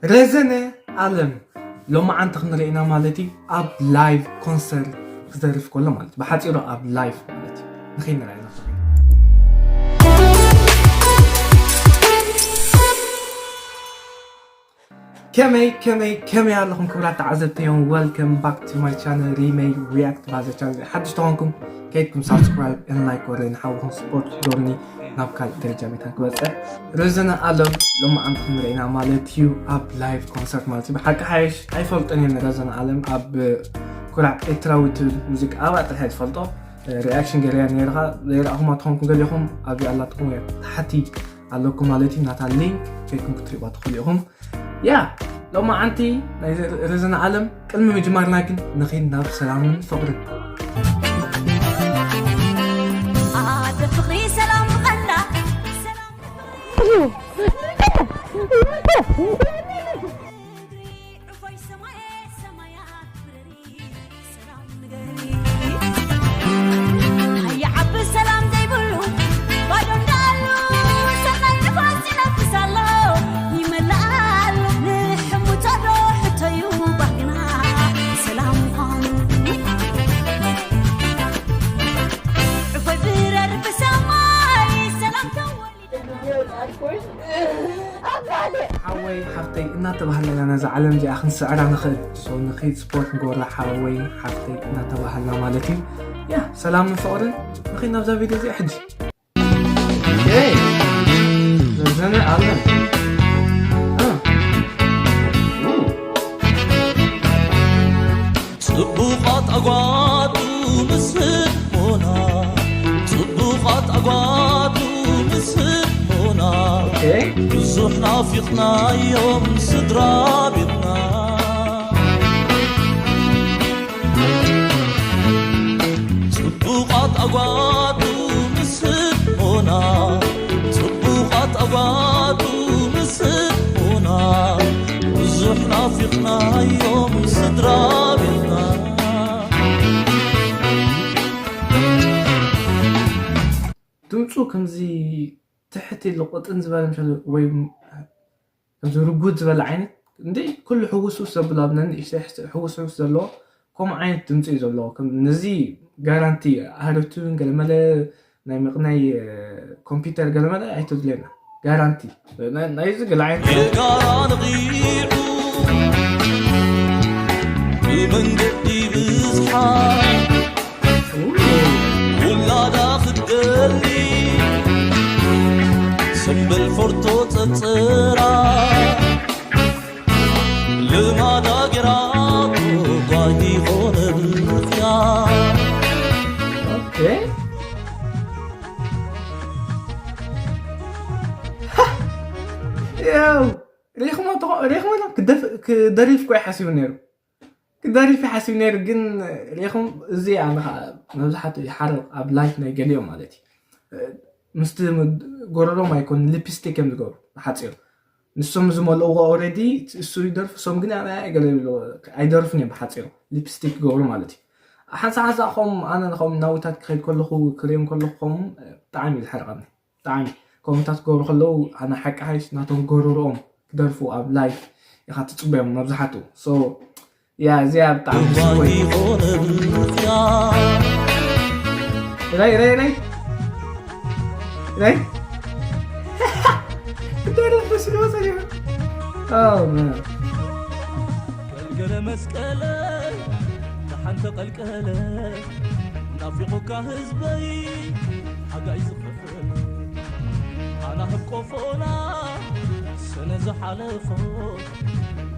ረዘነ ኣለም ሎማዓንቲ ክንርኢና ማለት እዩ። ኣብ ላይቭ ኮንሰርት ክደርፍ ከሎ ማለት እዩ። ብሓፂሩ ኣብ ላይቭ ማለት እዩ። ንኸይንርኣና ከመይ ከመይ ከመይ ኣለኹም ክብራት ተዓዘብተዮም? Welcome back to my channel ሪመይ ሪያክት ባዘ ቻነል ሓድሽ ተኾንኩም ከይድኩም ሳብስክራይብ ን ላይክ ወረ ንሓውኹም ስፖርት ዶርኒ ናብ ካልእ ደረጃ ቤታን ክበፅሕ ረዘነ ኣለም ሎማዓንቲ ክንርኢና ማለት እዩ። ኣብ ላይቭ ኮንሰርት ማለት እዩ። ብሓቂ ሓይሽ ኣይፈልጦን እየ ንረዘነ ኣለም ኣብ ኩራዕ ኤርትራዊ ትብል ሙዚቃ ኣብኣ ጥራሕ ዝፈልጦ ሪኣክሽን ገይረያ ነይርኻ ዘይረኣኹማ ትኾንኩም ገሊኹም ኣብዚ ኣላትኩም እያ ታሕቲ ኣለኩም ማለት እዩ። ናታ ሊንክ ከይድኩም ክትሪእዋ ትኽእሉ ኢኹም። ያ ሎማዓንቲ ናይ ረዘነ ኣለም ቅድሚ ምጅማርና ግን ንኺድ ናብ ሰላምን ፍቕርን። ኣደ ፍቕሪ ሰላም ብቐንዳ ሰላም ሓወይ ሓፍተይ እናተባህልና ኢና ነዛ ዓለም እዚኣ ክንስዕራ ንኽእል። ሶ ንኺድ ስፖርት ንገብራ ሓወይ ሓፍተይ እናተባህልና ማለት እዩ። ያ ሰላምን ፍቕርን ንኺድ ናብዛ ቪድዮ እዚኣ ሕጂ። ኦኬ። ዘዘነ ኣለም። እ። ኡ። ጽቡቓት ኣጓቱ ምስ ህሞና፣ ጽቡቓት ኣጓቱ ምስ ህሞና፣ ኦኬ። ብዙሕ ናፊቕናዮም ስድራ ቤትና። ጽቡቓት ኣጓቱ ምስ ህሞና፣ ጽቡቓት ኣጓቱ ምስ ህሞና፣ ብዙሕ ናፊቕናዮም ስድራ ቤትና። ድምፁ ከምዚ ትሕት ኢሉ ቅጥን ዝበለ ምሸት ወይ ከምዚ ርጉድ ዝበለ ዓይነት እንደ ኩሉ ሕውስውስ ዘብሎ ኣብ ነንእሽተይ ሕውስውስ ዘለዎ ከምኡ ዓይነት ድምፂ እዩ ዘለዎ። ከም ነዚ ጋራንቲ ኣህረቱን ገለመለ ናይ ምቕናይ ኮምፒውተር ገለመለ ኣይተድልየና ጋራንቲ ናይ- ናይዚ ገለ ዓይነት የጋራ ንቒዑ ብመንገዲ ብዝሓ ውላዳ ክትደሊ ሰምበል ፎርቶ ጸጸራ ልማዳ ገይራ ጓሂ ኾነ ብኽያ ኦኬ። ያው ሪኹሞ ተኾ- ሪኹሞ ኢሎም ክደፍ- ክደርፍ እኮ ይሓስቡ ነይሩ። ክደርፍ ይሓስብ ነይሩ፣ ግን ሪኹም እዚ ኣነ ኸዓ መብዛሕትኡ ይሓርቕ ኣብ ላይፍ ናይ ገሊኦም ማለት እዩ። ምስቲ ጎረሮም ኣይኮን ሊፕስቲክ እዮም ዝገብሩ ብሓፂሩ። ንሶም ዝመልእዎ ኦልሬዲ እሱ ይደርፉ፣ እሶም ግን ኣነ ገለ ይብልዎ ኣይደርፉን እዮም ብሓፂሩ ሊፕስቲክ ይገብሩ ማለት እዩ። ሓንሳ ሓንሳ ኸም ኣነ ኸም ናውታት ክኸይድ ከለኹ ክሪኦም ከለኹ ኸም ብጣዕሚ እዩ ዝሕርቐኒ። ብጣዕሚ ከምኡታት ክገብሩ ከለዉ ኣነ ሓቂ ሓይሽ ናቶም ጎረርኦም ክደርፉ ኣብ ላይፍ ኢኻ ትፅበዮም መብዛሕትኡ። ሶ ያ እዚኣ ብጣዕሚ ደስ ዝብለኒ። ራይ ራይ ራይ ራይ ክደርፍ መስሎ ሰሪሑ። Oh man. ገልገለ መስቀለ ደሓን ተቐልቀለ ናፊቑካ ህዝበይ ሓጋይ ዝኸፈል ኣናህብ ቆፎና ሰነ ዝሓለፎ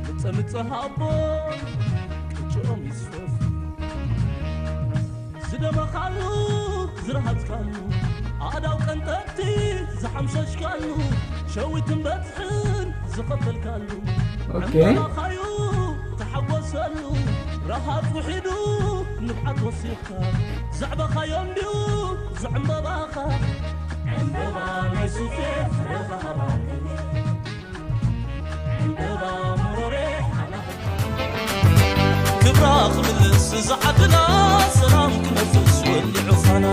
ምጸ ምጸ ሃቦ ቅጭኦም ይስፈፍ ዝደመኻሉ ዝረሃጽካሉ ኣእዳው ቀንጠ እቲ ዝሓምሸሽካሉ ሸዊትን በጽሕን ዝኸፈልካሉ ኦኬ። ዕምበባኻዩ ተሓጎሰሉ ረሃጽ ውሒዱ ንብዓት ወሲኽካ ዘዕበኻዮ እንድዩ ዝዕምበባኻ ዕምበባ ናይ ሱፌ ፍረ ባህባል ክብራ ክምልስ እዛ ዓድና ሰላም ክነፍስ ወሊዑ ፋና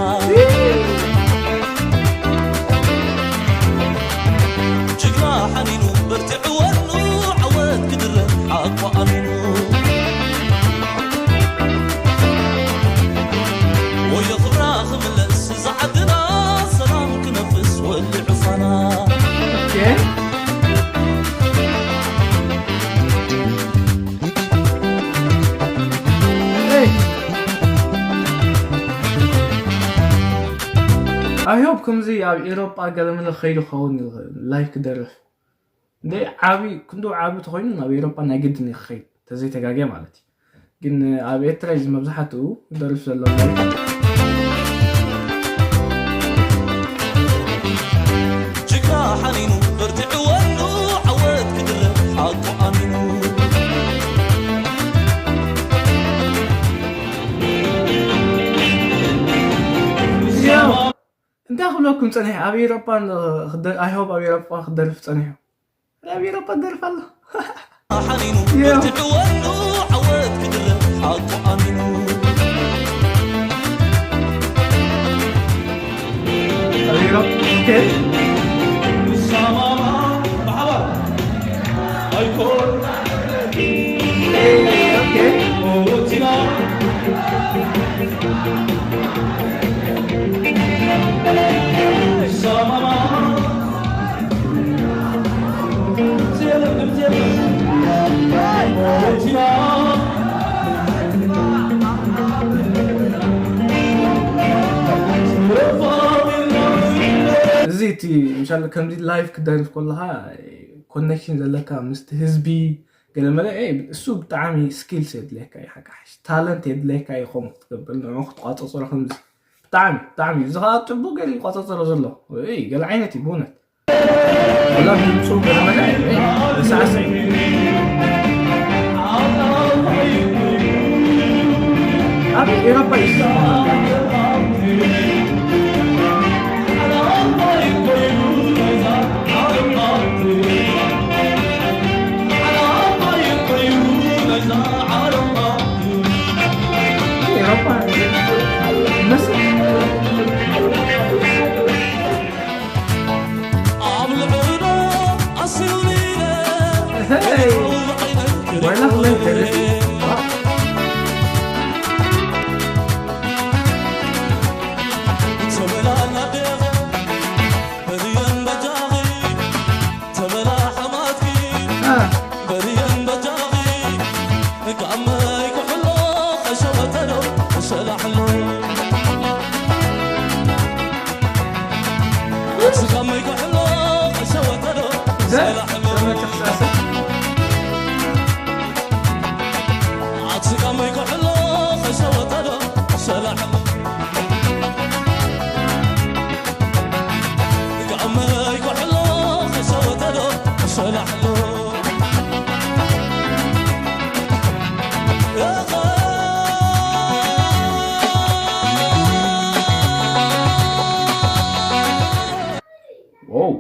ጅግና ሓኒኑ በርቲዑ ወኑ ዓወት I hope ከምዚ ኣብ ኤሮጳ ገለመለ ክኸይድ ክኸውን ይኽእል፣ ላይቭ ክደርፍ። እንደ ዓቢ፣ ክንዱ ዓቢ ተኾይኑ ናብ ኤሮጳ ናይ ግድን እዩ ክኸይድ፣ ተዘይተጋግየ ማለት እዩ። ግን ኣብ ኤርትራ እዩ መብዛሕትኡ ደርፍ ዘሎ። ጅግና ሓኒኑ በርቲዕወሉ ዓወት ክድረብ ሓቁ ኣሚኑ። ያው እንታይ ክብለኩም ጸኒሐ ኣብ ኤሮፓ ን-፣ ክደ-፣ I hope ኣብ ኤሮፓ ክደርፍ ጸኒሑ። ኣብ ኤሮፓ ደርፍ ኣሎ። ሓኒኑ ያው በርቲዕወሉ ዓወት ክድረብ ሓቁ ኣሚኑ። ኣብ ኤሮፓ፣ ኦኬ። ንሰማማ ብሓባር ኣይኮን ኦኬ። ሞትና ንሰማማ እዚ እቲ ምሻል ከምዚ ላይቭ ክደርፍ ከለኻ ኮኔክሽን ዘለካ ምስቲ ህዝቢ ገለመለ፣ ኤ፣ እሱ ብጣዕሚ ስኪልስ የድልየካ እዩ፣ ሓቂ ሓሽ ታለንት የድልየካ እዩ ከምኡ ክትገብር፣ ንዕኡ ክትቋፀፀሮ ከምዚ ብጣዕሚ፣ ብጣዕሚ እዩ። እዚ ኸዓ ፅቡቅ ገይሩ ይቋፀፀሮ ዘሎ። እይ፣ ገለ ዓይነት እዩ ብእውነት። ወላ ድምፁ ገለመለ፣ እይ፣ እይ፣ ሳዕስዕ እዩ። ኣብ ኤሮፓ እዩ ዝስማዕ። ኤሮፓ ይመስል። ኣብ ልዕሎ ኣስዩኒ ኢለ ሄይ! ዋይላ ክለይ ደረስ። ተበላና ደኸ በልየን በጃኺ ተበላ ሓማትኪ አ። በልየን በጃኺ ጋመይ ኩሕሎ ኸሸወተዶ ኸሸላሕሎ ኣቲ ጋመይ ኩሕሎ ኸሸወተዶ ኸሸላሕሎ ኣቲ ጋመይ ኩሕሎ ኸሸወተዶ ኸሸላሕሎ ጋመይ ኩሕሎ ኸሸወተዶ ኸሸላሕሎ ዋው፣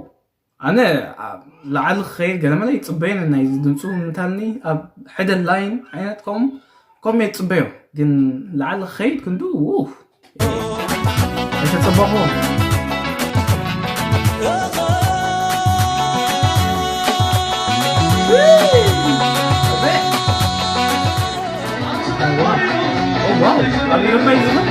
ኣነ ኣብ ላዕሊ ክኸይድ ገለመለ ይጽበየን ናይዚ ድምፁ ምንታልኒ ኣብ ሕደ ላይን ዓይነት ከምኡ ከምኡ እየ ዝጽበዮ፣ ግን ላዕሊ ክኸይድ ክንዱ ውፍ ኣይተጸበኹ። ዋው፣ ኣብ ኤሮፓ እዩ ዝብል።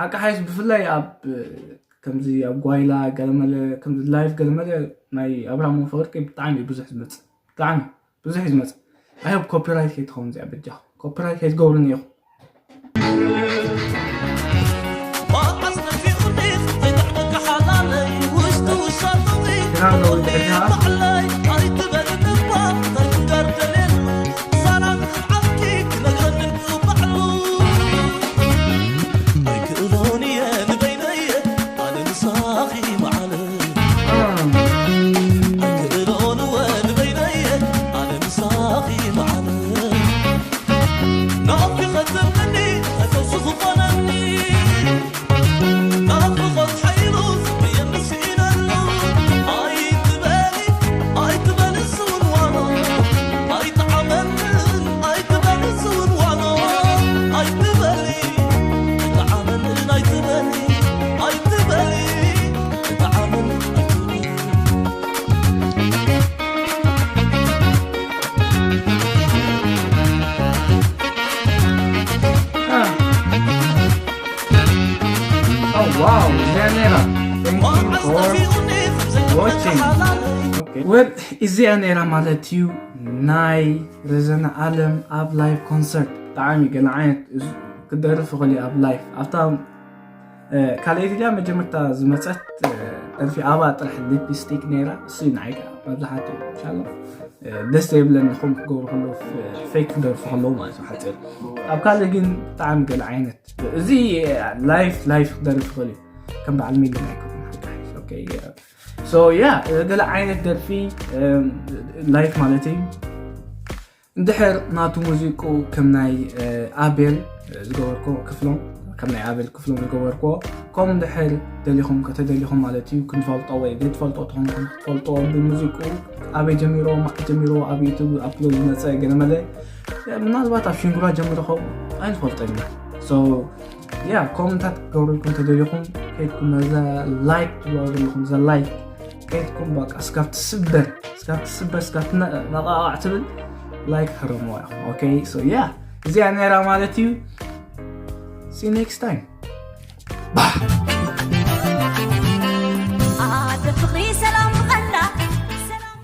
ሓቂ ሓይስ ብፍላይ ኣብ ከምዚ ኣብ ጓይላ ገለመለ ከምዚ ላይፍ ገለመለ ናይ ኣብርሃም ወፈወርቂ ብጣዕሚ ብዙሕ ዝመፅእ ብጣዕሚ ብዙሕ እዩ ዝመፅእ። ኣይ ሆፕ ኮፒራይት ከይትኸውን እዚኣ በጃኹም ኮፒራይት ከይትገብሩኒ ኢኹም። Thank you for watching. Okay. Well, እዚኣ ነይራ ማለት እዩ ናይ ረዘነ ኣለም ኣብ ላይቭ ኮንሰርት። ብጣዕሚ ገለ ዓይነት ክትደርፍ ይኽእል እዩ ኣብ ላይቭ ኣብታ ካልኣይቲ ድያ መጀመርታ ዝመፀት ደርፊ ኣባ ጥራሕ ሊፕስቲክ ነይራ። እሱ ንዓይ ከዓ መብዛሕትኡ ኢንሻላ ደስ ዘይብለኒ ኹም ክገብሩ ከለዉ ፌክ ክደርፉ ከለዉ ማለት እዩ ሓፂር። ኣብ ካልእ ግን ብጣዕሚ ገለ ዓይነት እዚ ላይፍ ላይፍ ክደርፍ ይኽእል እዩ ከም በዓል ሚልን ኣይኮነን ሓቃ። So yeah ገለ ዓይነት ደርፊ ላይፍ ማለት እዩ። እንድሕር ናቱ ሙዚቁ ከም ናይ ኣቤል ዝገበርኮ ክፍሎም ከም ናይ ኣቤል ክፍሎም ዝገበርኮ ከም እንድሕር ደሊኹም ከተደሊኹም ማለት እዩ ክንፈልጦ ወይ ዘይትፈልጦ ትኾኑ ክትፈልጦ ብሙዚቁ ኣበይ ጀሚሮ ማዕ ጀሚሮ ኣብ ዩቱብ ኣፕሎድ ዝመፀ ገለመለ ምናልባት ኣብ ሽንጉራ ጀምሮ ኸው ኣይንፈልጦ ኢና። ያ ኮመንታት ክገብሩልኩም ተደሊኹም ከይድኩም ነዛ ላይክ ትብልዋ ዘለኹም ዘ ላይክ ከይድኩም በቃ እስካብ ትስበር እስካብ ትስበር እስካብ ነቃቃዕ ትብል ላይክ ሕረምዋ ኢኹም። ኦኬ ሶ ያ እዚኣ ነይራ ማለት እዩ። See you next time. ኣደ ፍቕሪ ሰላም ብቐንዳ ሰላም